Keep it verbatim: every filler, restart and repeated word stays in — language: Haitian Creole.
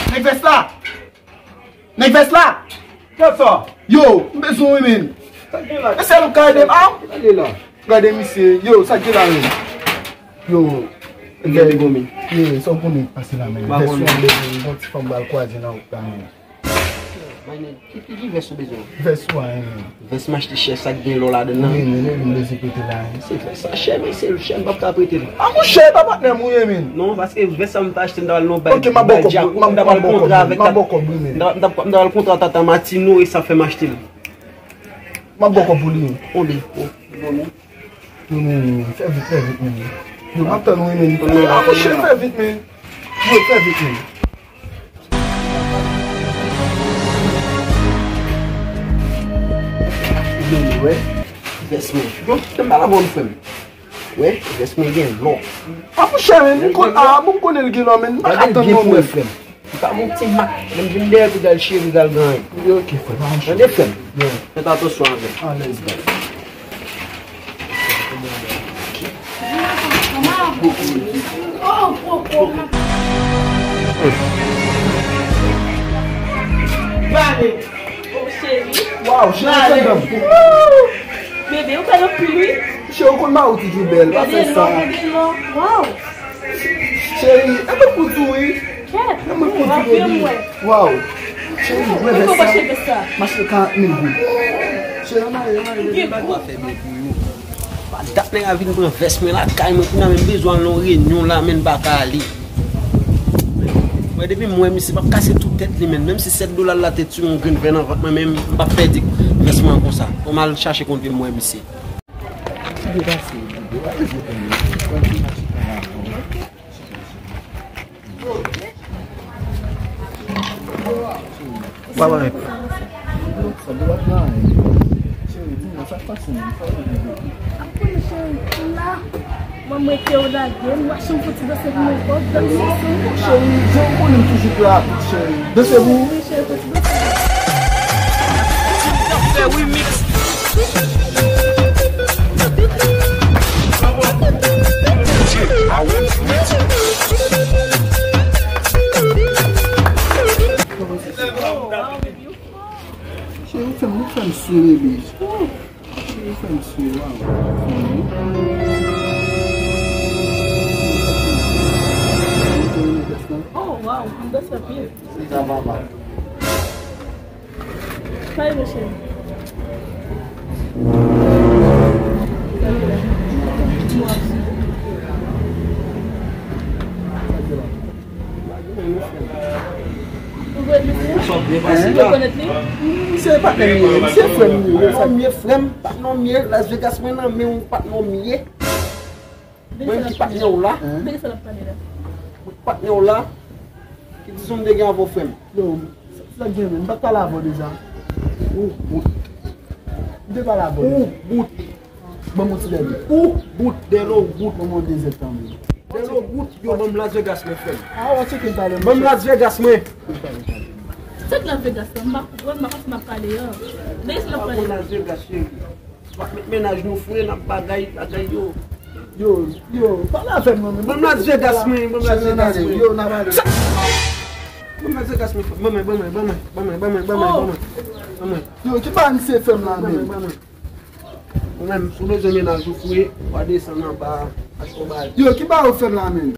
Nèg vès la! Nèg vès la! Gad sa! Yo, m bezwen w wi, men. Sa k gen la? Mesye, nou ka ede m, a? Gade la. Gade misye. Yo, sa k gen la, men? Yo. Gade gomi. Ye, sa w konnen k pase la, men. Vès ou an bezwen, yon ti fanm pral kwaze nan wout la, men. Ki, ki, ki vès ou bezwen? Vès ou a, men. Vès m achte chè, sa k gen lò ladan nan. Men, men, men, m bezwen prete la, men. Se vès sa chè, men, se chè, m p ap ka prete l. A, monchè, e pa patnè m ou ye, men. Non, paske vès sa m ta achte, m ta pral nan yon bay, bay dyakou, m ta pral kontra avèk, m ta pral kontra Tata Martino, e sa fè m achte l. M ap ba w kòb pou li. Konbyen? Yo, men, men, men, fè vit, fè vit, men. Yo, m ap tann ou, men. A, monchè, fè vit, men. Yo, fè vit, men. Ou vle li wè? Vès mwen. Yo, kite m pale avè w, frè m. Wè, vès mwen gen lò. A, monchè, men, m konn, a, bon, m konnen l gen lò, men. M pa ka tann non, men. Li pa bon ti mak. Lè m vin dèyè, pi gade cheri, gade ganyen. Yo, ok, frè, pa yon cheri. Tande, frè m? Fè atansyon avè l. Alèz, baz. Vale. Oh, cheri. Waw, cheri, gade m. Bebe, ou bèl anpil, wi. Cheri, ou konn mari w toujou bèl, pa fè sa. Gade non, gade non. Waw. Cheri, e mwen pou di w wi. Kèt. E mwen pou di w, bebe. Waw. Cheri, mwen vès sa. Mache karant mil goud. Cheri, ann ale, ann ale. Bebe, pa fè byen pou yo. Pa dat nèg la vin pran vès mwen lakay mwen, kounye a menm bezwen al nan yon reyinyon la, men m pa ka ale. Mwen, depi m wè misye, m ap kase tout tèt li, men menm si sèt dola l la te tiye yon grenn vè nan vant mwen, men m p ap pèdi vès mwen an konsa. Fò m al chache kote m wè misye. Ki depase, ki depase, Baba. Sa dwat la, cheri, di mwen sa k pase menm, sa w vle di? Ap konnen, cheri, m la. Mwen, m rete yo lage, m mache, m fouti danse pou mwen, kòb, danse sou. Cheri, jan w konnen m toujou prè a tout, cheri. Danse pou ou? Wi, cheri, fouti danse. Cheri, ou fè m, ou fè m sou, bebe. Cheri, ou fè m sou, waw. Oh, waw, m danse anpil. Sa va, va. Sa e, mesye. Ou konèt li? Misye pa menm ye, misye frè m ye. Patnè w m ye, frè m, patnè w m ye, Las Vegas mwen nan men w, patnè w m ye. Mwen ki patnè w la. Patnè w la. Ki dizon m te gen avè w, frè m? Yo, sa, sa gen menm, m pa t pale avè w deja. Ou bout. M te pale avè w deja. Ou bout. Ban m yon ti dèyè. Ou bout, dèyè w bout. Ban m yon dezèt tanmen. Dèyè w bout, yo, ban m Las Vegas mwen, frè m. A, w a tcheke m talè, monchè. Ban m Las Vegas mwen. Sa k Las Vegas la? M pa konprann, m pa konn sa m ap pale an. Dèyè sa m ap pale. Las Vegas, cheri. W ap met mennaj nou fre, n ap bagay, bagay yo. Yo, yo, pale avè m non, men. Ban m Las Vegas mwen, ban m Las Vegas mwen. Yo, n ap ale. Ban m Las Vegas mwen, ban mwen, ban mwen, ban mwen. Yo, ki pa misye fè m la menm? Ban mwen, ban mwen. Ou menm, si w bezwen mennaj ou fre, w a desann anba, achte yon bagay. Yo, ki ba yo fè m la menm?